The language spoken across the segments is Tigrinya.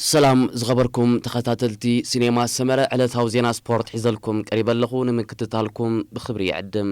ሰላም ዝኸበርኩም ተኸታተልቲ ሲኔማ ሰመረ፣ ዕለታዊ ዜና ስፖርት ሒዘልኩም ቀሪበ ኣለኹ። ንምክትታልኩም ብኽብሪ ይዕድም።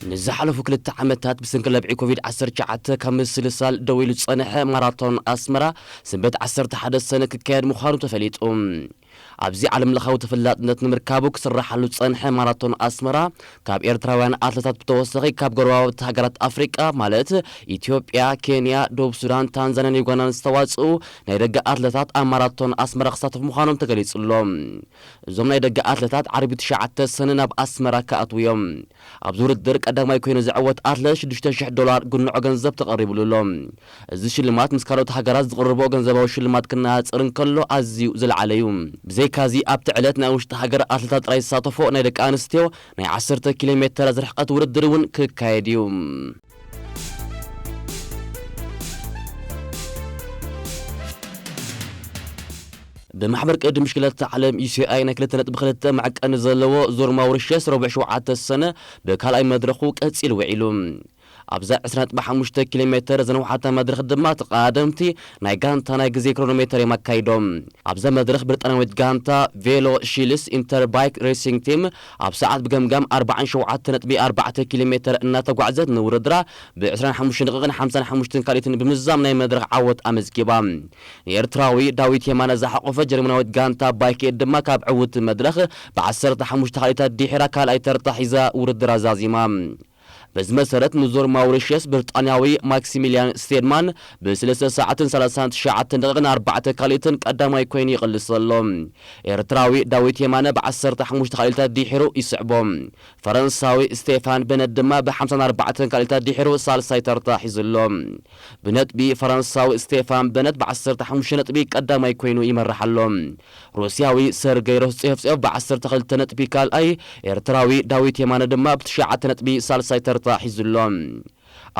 ንዝሓለፉ ክልተ ዓመታት ብሰንኪ ለብዒ ኮቪድ ዓሰርተ ትሽዓተ ካብ ምስልሳል ደው ኢሉ ዝጸንሐ ማራቶን ኣስመራ ሰንበት ዓሰርተ ሓደ ሰነ ክካየድ ምዃኑ ተፈሊጡ። ኣብዚ ዓለም ለኻዊ ተፈላጥነት ንምርካቡ ክስራሓሉ ዝጸንሐ ማራቶን ኣስመራ ካብ ኤርትራውያን ኣትለታት ብተወሳኺ ካብ ጎረባብቲ ሃገራት ኣፍሪቃ ማለት ኢትዮጵያ፣ ኬንያ፣ ደቡብ ሱዳን፣ ታንዛንያን ዩጋንዳን ዝተዋጽኡ ናይ ደገ ኣትለታት ኣብ ማራቶን ኣስመራ ክሳተፉ ምዃኖም ተገሊጹ ኣሎ። እዞም ናይ ደገ ኣትለታት ዓርቢ ትሽዓተ ሰነ ናብ ኣስመራ ክኣትዉ እዮም። ኣብዚ ውድድር ቀዳማይ ኮይኑ ዝዕወት ኣትለት ሽዱሽተ ሽሕ ዶላር ግንዖ ገንዘብ ተቐሪብሉ ኣሎ። እዚ ሽልማት ምስ ካልኦት ሃገራት ዝቕርቦ ገንዘባዊ ሽልማት ክነጻጸር እንከሎ ኣዝዩ ዝለዓለ እዩ። ብዘይካዚ ኣብቲ ዕለት ናይ ውሽጢ ሃገር ኣትለታት ጥራይ ዝሳተፎ ናይ ደቂ ኣንስትዮ ናይ ዓሰርተ ኪሎ ሜተር ዝርሕቀት ውድድር እውን ክካየድ እዩ። ብማሕበር ቅድድም ብሽክለታ ዓለም ዩ ሲ ኣይ ናይ ክልተ ነጥቢ ክልተ መዐቀኒ ዘለዎ ዙር ማውሪሸስ ረቡዕ ሸውዓተ ሰነ ብካልኣይ መድረኹ ቀጺሉ ውዒሉ። ኣብዛ ዕስራ ነጥቢ ሓሙሽተ ኪሎ ሜተር ዝነውሓታ መድረኽ ድማ ተቐዳደምቲ ናይ ጋንታ ናይ ግዜ ክሮኖሜተር እዮም ኣካይዶም። ኣብዛ መድረኽ ብሪጣንያዊት ጋንታ ቬሎ ሺልስ ኢንተርባይክ ሬሲንግ ቲም ኣብ ሰዓት ብገምጋም ኣርባዓን ሸውዓተ ነጥቢ ኣርባዕተ ኪሎ ሜተር እናተጓዕዘት ንውድድራ ብ ዕስራን ሓሙሽተን ደቂቕን ሓምሳን ሓሙሽተን ካልኢትን ብምዝዛም ናይ መድረኽ ዓወት ኣመዝጊባ። ንኤርትራዊ ዳዊት የማነ ዝሓቖፈ ጀርመናዊት ጋንታ ባይክ ኤድ ድማ ካብ ዕውት መድረኽ ብ ዓሰርተ ሓሙሽተ ካልኢታት ድሒራ ካልኣይ ተርታ ሒዛ ውድድር ኣዛዚማ። በዚ መሰረት ንዞር ማውሪሽየስ ብሪጣንያዊ ማክሲሚልያን ስቴድማን ብ ሰለስተ ሰዓትን ሰላሳን ትሽዓተን ደቂቕን ኣርባዕተ ካልኢትን ቀዳማይ ኮይኑ ይቕልስ ዘሎ። ኤርትራዊ ዳዊት የማነ ብ ዓሰርተ ሓሙሽተ ካልኢታት ድሒሩ ይስዕቦ። ፈረንሳዊ ስቴፋን በነት ድማ ብ ሓምሳን ኣርባዕተን ካልኢታት ድሒሩ ሳልሳይ ተርታ ሒዙ ኣሎ። ብነጥቢ ፈረንሳዊ ስቴፋን በነት ብ ዓሰርተ ሓሙሽተ ነጥቢ ቀዳማይ ኮይኑ ይመርሕ ኣሎ። ሩስያዊ ሰርገይ ሮስጼፍጼፍ ብ ዓሰርተ ክልተ ነጥቢ ካልኣይ፣ ኤርትራዊ ዳዊት የማነ ድማ ብ ትሽዓተ ነጥቢ ሳልሳይ ተርታ ሒዙ ኣሎ።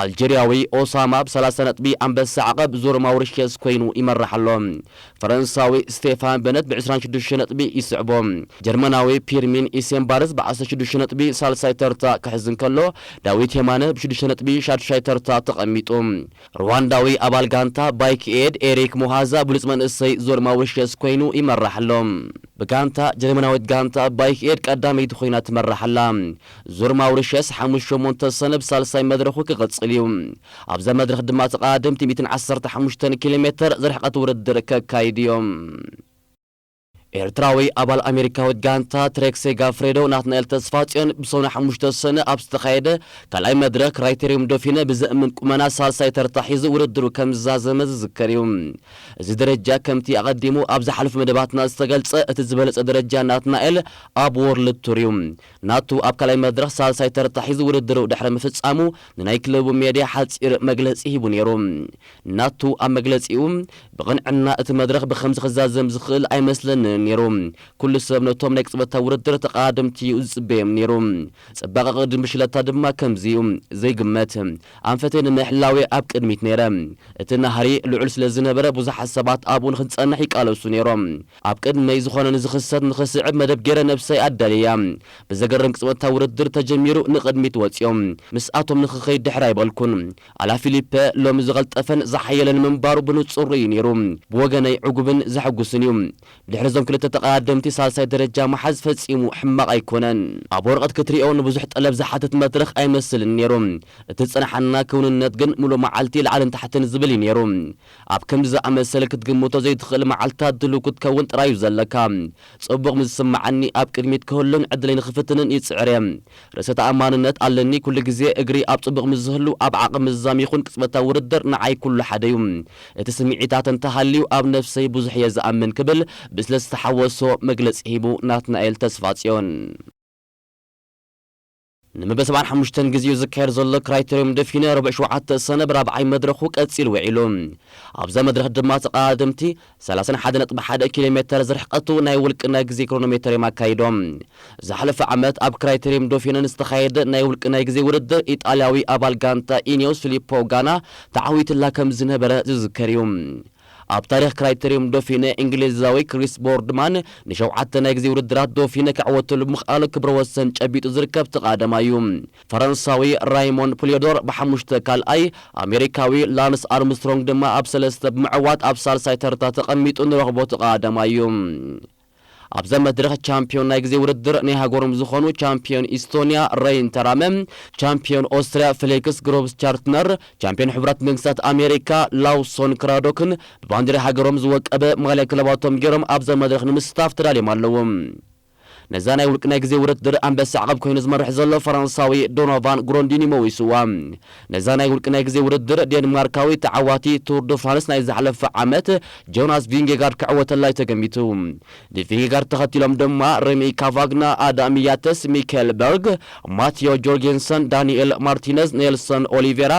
ኣልጀርያዊ ኦሳማ ብ ሰላሳ ነጥቢ ኣንበሳ ዓቐብ ዙር ማውሪሽየስ ኮይኑ ይመርሕ ኣሎ። ፈረንሳዊ ስቴፋን በነት ብ ዕስራን ሽዱሽተ ነጥቢ ይስዕቦ። ጀርመናዊ ፒርሚን ኢሴምባርስ ብ ዓሰርተ ሽዱሽተ ነጥቢ ሳልሳይ ተርታ ክሕዝ እንከሎ፣ ዳዊት የማነ ብ ሽዱሽተ ነጥቢ ሻድሻይ ተርታ ተቐሚጡ። ሩዋንዳዊ ኣባል ጋንታ ባይክ ኤድ ኤሪክ ሞሃዛ ብሉጽ መንእሰይ ዙር ማውሪሽየስ ኮይኑ ይመርሕ ኣሎ። ብጋንታ ጀርመናዊት ጋንታ ባይክ ኤድ ቀዳመይቲ ኮይና ትመርሕ ኣላ። ዙር ማውሪሽየስ ሓሙሽተ ሸሞንተ ሰነ ብ ሳልሳይ መድረኹ ክቕጽል እዩ። ኣብዛ መድረኽ ድማ ተቐዳደምቲ ሚእትን ዓሰርተ ሓሙሽተን ኪሎ ሜተር ዝርሕቀት ውድድር ከካይዱ እዮም። ኤርትራዊ ኣባል ኣሜሪካዊት ጋንታ ትሬክ ሴጋፍሬዶ ናትናኤል ተስፋጽዮን ብሰሙን ሓሙሽተ ሰነ ኣብ ዝተኻየደ ካልኣይ መድረኽ ክራይቴርዩም ዶፊነ ብዘእምን ቁመና ሳልሳይ ተርታ ሒዙ ውድድሩ ከም ዝዛዘመ ዝዝከር እዩ። እዚ ደረጃ ከምቲ ኣቐዲሙ ኣብ ዝሓለፉ መደባትና ዝተገልጸ እቲ ዝበለጸ ደረጃ ናትናኤል ኣብ ወርልድ ቱር እዩ። ናቱ ኣብ ካልኣይ መድረኽ ሳልሳይ ተርታ ሒዙ ውድድሩ ድሕሪ ምፍጻሙ ንናይ ክለቡ ሜድያ ሓጺር መግለጺ ሂቡ ነይሩ። ናቱ ኣብ መግለጺኡ ብቕንዕና እቲ መድረኽ ብኸምዚ ክዛዘም ዝኽእል ኣይመስለንን ነይሩ። ኩሉ ሰብ ነቶም ናይ ቅጽበታዊ ውድድር ተቐዳደምቲ እዩ ዝጽበዮም ነይሩ። ጽባቐ ቅድድም ብሽክለታ ድማ ከምዚ እዩ፣ ዘይግመት። ኣንፈተይ ንምሕላው ኣብ ቅድሚት ነይረ። እቲ ናህሪ ልዑል ስለ ዝነበረ ብዙሓት ሰባት ኣብኡ ንኽንጸንሕ ይቃለሱ ነይሮም። ኣብ ቅድመይ ዝኾነ ንዝኽሰት ንኽስዕብ መደብ ገይረ ነብሰይ ኣዳልያ። ብዘገርም ቅጽበታዊ ውድድር ተጀሚሩ ንቕድሚት ወጺኦም። ምስኣቶም ንኽኸይድ ድሕር ኣይበልኩን። ኣላ ፊሊፐ ሎሚ ዝቐልጠፈን ዝሓየለን ምንባሩ ብንጹር ርእዩ ነይሩ። ብወገነይ ዕጉብን ዘሐጉስን እዩ። ድሕሪ እዞም ክልተ ተቐዳደምቲ ሳልሳይ ደረጃ ምሓዝ ፈጺሙ ሕማቕ ኣይኮነን። ኣብ ወረቐት ክትሪኦ ንብዙሕ ጠለብ ዝሓትት መድረኽ ኣይመስልን ነይሩ። እቲ ዝጸንሓና ክውንነት ግን ምሉእ መዓልቲ ላዕልን ታሕትን ዝብል እዩ ነይሩ። ኣብ ከምዚ ዝኣመሰለ ክትግምቶ ዘይትኽእል መዓልታት ድሉው ክትከውን ጥራይ እዩ ዘለካ። ጽቡቕ ምስ ዝስምዓኒ ኣብ ቅድሚት ክህሉን ዕድለይ ንኽፍትንን ይጽዕር እየ። ርእሰ ተኣማንነት ኣለኒ፣ ኩሉ ግዜ እግሪ ኣብ ጽቡቕ ምስ ዝህሉ ኣብ ዓቕሚ ምዝዛም ይኹን ቅጽበታዊ ውድድር ንዓይ ኩሉ ሓደ እዩ። እቲ ስምዒታት እንተሃልዩ ኣብ ነፍሰይ ብዙሕ እየ ዝኣምን ክብል ብስለ ዝተሓወሶ መግለጺ ሂቡ ናትናኤል ተስፋጽዮን። ንመበል ሰብዓን ሓሙሽተን ግዜኡ ዝካየድ ዘሎ ክራይቴርዮም ደፊነ ረቡዕ ሸውዓተ ሰነ ብራብዓይ መድረኹ ቀጺሉ ውዒሉ። ኣብዛ መድረኽ ድማ ተቐዳደምቲ ሰላሳን ሓደን ነጥቢ ሓደ ኪሎ ሜተር ዝርሕቀቱ ናይ ውልቂ ናይ ግዜ ክሮኖሜተር እዮም ኣካይዶም። ዝሓለፈ ዓመት ኣብ ክራይቴርዮም ዶፊነ ንዝተኻየደ ናይ ውልቂ ናይ ግዜ ውድድር ኢጣልያዊ ኣባል ጋንታ ኢኒዮስ ፊሊፖ ጋና ተዓዊትላ ከም ዝነበረ ዝዝከር እዩ። ኣብ ታሪኽ ክራይተሪየም ዶፊነ፣ እንግሊዛዊ ክሪስ ቦርድማን ንሸውዓተ ናይ ግዜ ውድድራት ዶፊነ ክዕወተሉ ብምኽኣሉ ክብረ ወሰን ጨቢጡ ዝርከብ ተቓደማይ እዩ። ፈረንሳዊ ራይሞን ፑሊዮዶር ብሓሙሽተ ካልኣይ፣ ኣሜሪካዊ ላንስ ኣርምስትሮንግ ድማ ኣብ ሰለስተ ብምዕዋት ኣብ ሳልሳይ ተርታ ተቐሚጡ ንረኽቦ ተቓደማይ እዩ። ኣብዛ መድረኽ ቻምፒዮን ናይ ግዜ ውድድር ናይ ሃገሮም ዝኾኑ ቻምፒዮን ኢስቶንያ ረይን ተራመ፣ ቻምፒዮን ኦስትርያ ፌሊክስ ግሮብስ ቻርትነር፣ ቻምፒዮን ሕቡራት መንግስታት ኣሜሪካ ላውሶን ክራዶክን ብባንዲራ ሃገሮም ዝወቀበ ማልያ ክለባቶም ገይሮም ኣብዛ መድረኽ ንምስታፍ ተዳልዮም ኣለዉ። ነዛ ናይ ውልቂ ናይ ግዜ ውድድር ኣንበሳ ዓቐብ ኮይኑ ዝመርሕ ዘሎ ፈረንሳዊ ዶኖቫን ግሮንዲኒ መዊስዋ። ነዛ ናይ ውልቂ ናይ ግዜ ውድድር ዴንማርካዊ ተዓዋቲ ቱር ዶ ፍራንስ ናይ ዝሓለፈ ዓመት ጆናስ ቪንጌጋርድ ክዕወተላ እዩ ተገሚቱ። ንቪንጌጋርድ ተኸቲሎም ድማ ሬሚ ካቫግና፣ ኣዳም ያተስ፣ ሚካኤል በርግ፣ ማቴዮ ጆርጌንሰን፣ ዳንኤል ማርቲነዝ፣ ኔልሰን ኦሊቬራ፣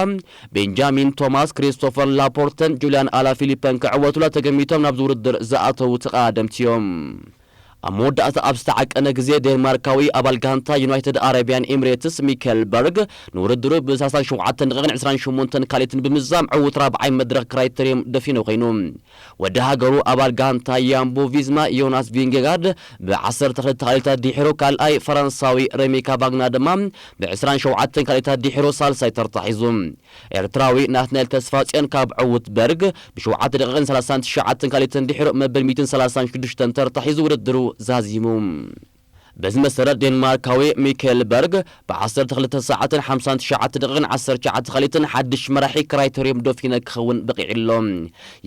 ቤንጃሚን ቶማስ፣ ክሪስቶፈር ላፖርተን ጁልያን ኣላፊሊፐን ክዕወቱላ ተገሚቶም ናብዚ ውድድር ዝኣተዉ ተቐዳደምቲ እዮም። ኣብ መወዳእታ ኣብ ዝተዓቀነ ግዜ ዴንማርካዊ ኣባል ጋንታ ዩናይትድ ኣረቢያን ኤሚሬትስ ሚካኤል በርግ ንውድድሩ ብ ሰላሳን ሸውዓተን ደቂቕን ዕስራን ሸሞንተን ካልኢትን ብምዝዛም ዕዉት ራብዓይ መድረኽ ክራይተሪየም ደፊነ ኮይኑ። ወዲ ሃገሩ ኣባል ጋንታ ያምቦ ቪዝማ ዮናስ ቪንጌጋርድ ብ ዓሰርተ ክልተ ካልኢታት ድሒሩ ካልኣይ፣ ፈረንሳዊ ሬሚ ካቫግና ድማ ብ ዕስራን ሸውዓተን ካልኢታት ድሒሩ ሳልሳይ ተርታ ሒዙ። ኤርትራዊ ናትናኤል ተስፋጽዮን ካብ ዕዉት በርግ ብሸውዓተ ደቂቕን ሰላሳን ትሽዓተን ካልኢትን ድሒሩ መበል ሚእትን ሰላሳን ሽዱሽተን ተርታ ሒዙ ውድድሩ ዛዚሙ። በዚ መሰረት ዴንማርካዊ ሚካኤል በርግ ብ ዓሰርተ ክልተ ሰዓትን ሓምሳን ትሽዓተ ደቂቕን ዓሰርተ ትሽዓተ ካልኢትን ሓድሽ መራሒ ክራይተሪየም ዶፊነ ክኸውን በቒዑ ኣሎ።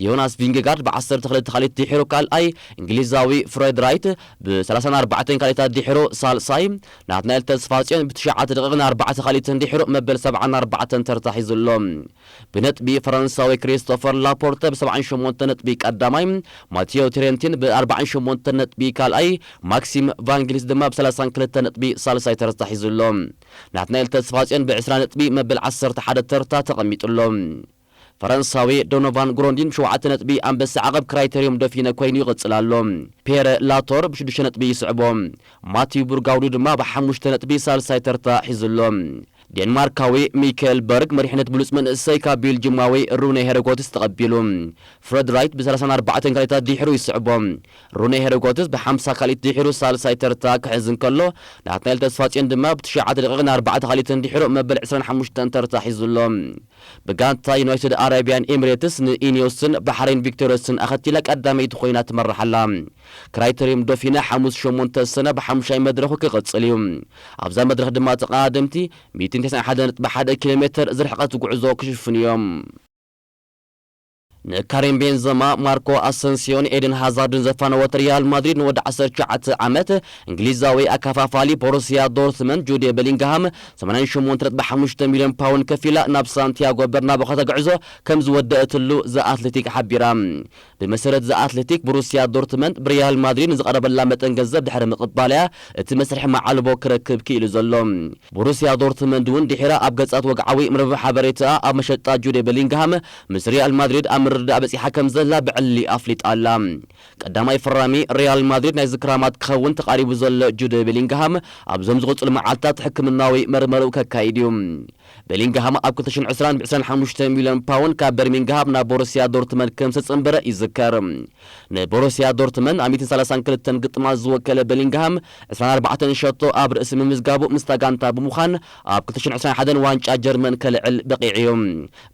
ዮናስ ቪንጌጋርድ ብ ዓሰርተ ክልተ ካልኢት ድሒሩ ካልኣይ፣ እንግሊዛዊ ፍሬድ ራይት ብ ሰላሳን ኣርባዕተን ካልኢታት ድሒሩ ሳልሳይ፣ ናትናኤል ተስፋጽዮን ብ ትሽዓተ ደቂቕን ኣርባዕተ ካልኢትን ድሒሩ መበል ሰብዓን ኣርባዕተን ተርታ ሒዙ ኣሎ። ብነጥቢ ፈረንሳዊ ክሪስቶፈር ላፖርተ ብ ሰብዓን ሸሞንተ ነጥቢ ቀዳማይ፣ ማቴዮ ትሬንቲን ብ ኣርባዓን ሸሞንተ ነጥቢ ካልኣይ፣ ማክሲም ቫንጊሊስ ድማ ብ ሰላሳን ክልተ ነጥቢ ሳልሳይ ተርታ ሒዙ ኣሎ። ናትናኤል ተስፋጽዮን ብ ዕስራ ነጥቢ መበል ዓሰርተ ሓደ ተርታ ተቐሚጡ ኣሎ። ፈረንሳዊ ዶኖቫን ግሮንዲን ብ ሸውዓተ ነጥቢ ኣንበሳ ዓቐብ ክራይተሪዮም ደፊነ ኮይኑ ይቕጽል ኣሎ። ፒየረ ላቶር ብ ሽዱሽተ ነጥቢ ይስዕቦ። ማቲው ቡርጋውዱ ድማ ብ ሓሙሽተ ነጥቢ ሳልሳይ ተርታ ሒዙ ኣሎ። ዴንማርካዊ ሚካኤል በርግ መሪሕነት ብሉጽ መንእሰይ ካብ ቤልጅማዊ ሩነ ሄረጎትስ ተቐቢሉ። ፍረድ ራይት ብ ሰላሳን ኣርባዕተን ካልኢታት ድሒሩ ይስዕቦ። ሩነ ሄረጎትስ ብ ሓምሳ ካልኢት ድሒሩ ሳልሳይ ተርታ ክሕዝ እንከሎ፣ ናትናኤል ተስፋጽዮን ድማ ብ ትሽዓተ ደቂቕን ኣርባዕተ ካልኢትን ድሒሩ መበል ዕስራን ሓሙሽተን ተርታ ሒዙ ኣሎ። ብጋንታ ዩናይትድ ኣረቢያን ኤሚሬትስ ንኢኒዮስን ባሕሬን ቪክቶሪዮስን ኣኸቲላ ቀዳመይቲ ኮይና ትመርሕ ኣላ። ክራይተሪየም ዶፊነ ሓሙስ ሸሞንተ ሰነ ብሓሙሻይ መድረኹ ክቕጽል እዩ። ኣብዛ መድረኽ ድማ ተቐዳደምቲ ሚእትን ተስዓን ሓደን ነጥቢ ሓደ ኪሎ ሜትር ዝርሕቐት ጉዕዞ ክሽፍኑ እዮም። ንካሪም ቤንዘማ፣ ማርኮ ኣሰንሲዮን ኤደን ሃዛርድን ዘፋነወት ሪያል ማድሪድ ንወዲ ዓሰርተ ትሽዓተ ዓመት እንግሊዛዊ ኣከፋፋሊ ቦሩስያ ዶርትመንድ ጁዴ ቤሊንግሃም ሰማንያን ሸሞንተ ነጥቢ ሓሙሽተ ሚልዮን ፓውንድ ከፊላ ናብ ሳንቲያጎ በርናቦ ከተግዕዞ ከም ዝወደአትሉ ዘ ኣትሌቲክ ሓቢራ። ብመሰረት ዘ ኣትሌቲክ፣ ቦሩስያ ዶርትመንድ ብሪያል ማድሪድ ንዝቐረበላ መጠን ገንዘብ ድሕሪ ምቕባል እያ እቲ መስርሕ መዓልቦ ክረክብ ክኢሉ ዘሎ። ቦሩስያ ዶርትመንድ እውን ድሒራ ኣብ ገጻት ወግዓዊ መርበብ ሓበሬታኣ ኣብ መሸጣ ጁዴ ቤሊንግሃም ምስ ሪያል ማድሪድ ኣብ ምርድዳእ በጺሓ ከም ዘላ ብዕሊ ኣፍሊጣ ኣላ። ቀዳማይ ፈራሚ ሪያል ማድሪድ ናይዚ ክራማት ክኸውን ተቓሪቡ ዘሎ ጁዴ ቤሊንግሃም ኣብዞም ዝቕጽሉ መዓልታት ሕክምናዊ መርመርኡ ከካይድ እዩ። ቤሊንግሃም ኣብ ክልተ ሽሕን ዕስራን ብ ዕስራን ሓሙሽተ ሚልዮን ፓውንድ ካብ በርሚንግሃም ናብ ቦሩስያ ዶርትመንድ ከም ዝተጸንበረ ይዝከር። ንቦሩስያ ዶርትመንድ ኣብ ሚእትን ሰላሳን ክልተን ግጥማት ዝወከለ ቤሊንግሃም ዕስራን ኣርባዕተን ሸቶ ኣብ ርእሲ ምምዝጋቡ ምስታ ጋንታ ብምዃን ኣብ ክልተ ሽሕን ዕስራን ሓደን ዋንጫ ጀርመን ከልዕል በቒዑ እዩ።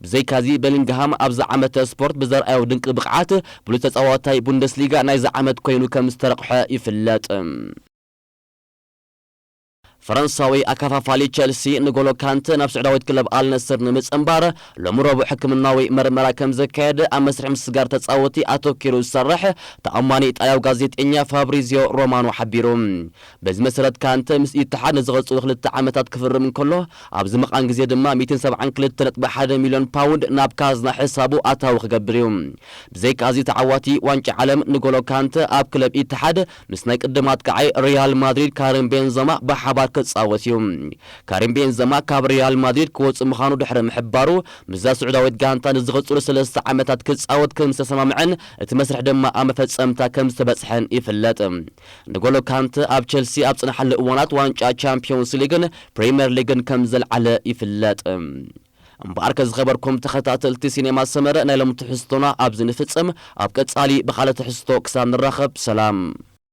ብዘይካዚ ቤሊንግሃም ኣብዚ ዓመተ ስፖርት ብዘርኣዮ ድንቂ ብቕዓት ብሉጽ ተጻዋታይ ቡንደስሊጋ ናይዚ ዓመት ኮይኑ ከም ዝተረቕሐ ይፍለጥ። ፈረንሳዊ ኣከፋፋሊ ቸልሲ ንጎሎ ካንተ ናብ ስዑዳዊት ክለብ ኣልነስር ንምጽንባር ሎሚ ረቡዕ ሕክምናዊ መርመራ ከም ዘካየደ ኣብ መስርሕ ምስጋር ተጻወቲ ኣተኪሩ ዝሰርሕ ተኣማኒ ጣልያዊ ጋዜጠኛ ፋብሪዚዮ ሮማኖ ሓቢሩ። በዚ መሰረት ካንተ ምስ ኢትሓድ ንዝቐጽሉ ክልተ ዓመታት ክፍርም እንከሎ ኣብዚ መቓን ግዜ ድማ ሚእትን ሰብዓን ክልተ ነጥቢ ሓደ ሚልዮን ፓውንድ ናብ ካዝና ሕሳቡ ኣታዊ ክገብር እዩ። ብዘይካዚ ተዓዋቲ ዋንጫ ዓለም ንጎሎ ካንተ ኣብ ክለብ ኢትሓድ ምስ ናይ ቅድም ኣጥቃዓይ ሪያል ማድሪድ ካሪም ቤንዘማ ብሓባር ክጻወት እዩ። ካሪም ቤንዘማ ካብ ሪያል ማድሪድ ክወጽእ ምዃኑ ድሕሪ ምሕባሩ፣ ምስዛ ስዑዳዊት ጋንታ ንዝቕጽሉ ሰለስተ ዓመታት ክጻወት ከም ዝተሰማምዐን እቲ መስርሕ ድማ ኣብ መፈጸምታ ከም ዝተበጽሐን ይፍለጥ። ንጎሎ ካንተ ኣብ ቸልሲ ኣብ ጽንሓሉ እዋናት ዋንጫ ቻምፒዮንስ ሊግን ፕሪምየር ሊግን ከም ዘልዓለ ይፍለጥ። እምበኣርከ ዝኸበርኩም ተኸታተልቲ ሲኔማ ሰመረ፣ ናይ ሎም ትሕዝቶና ኣብዚ ንፍጽም። ኣብ ቀጻሊ ብኻልእ ትሕዝቶ ክሳብ ንራኸብ፣ ሰላም።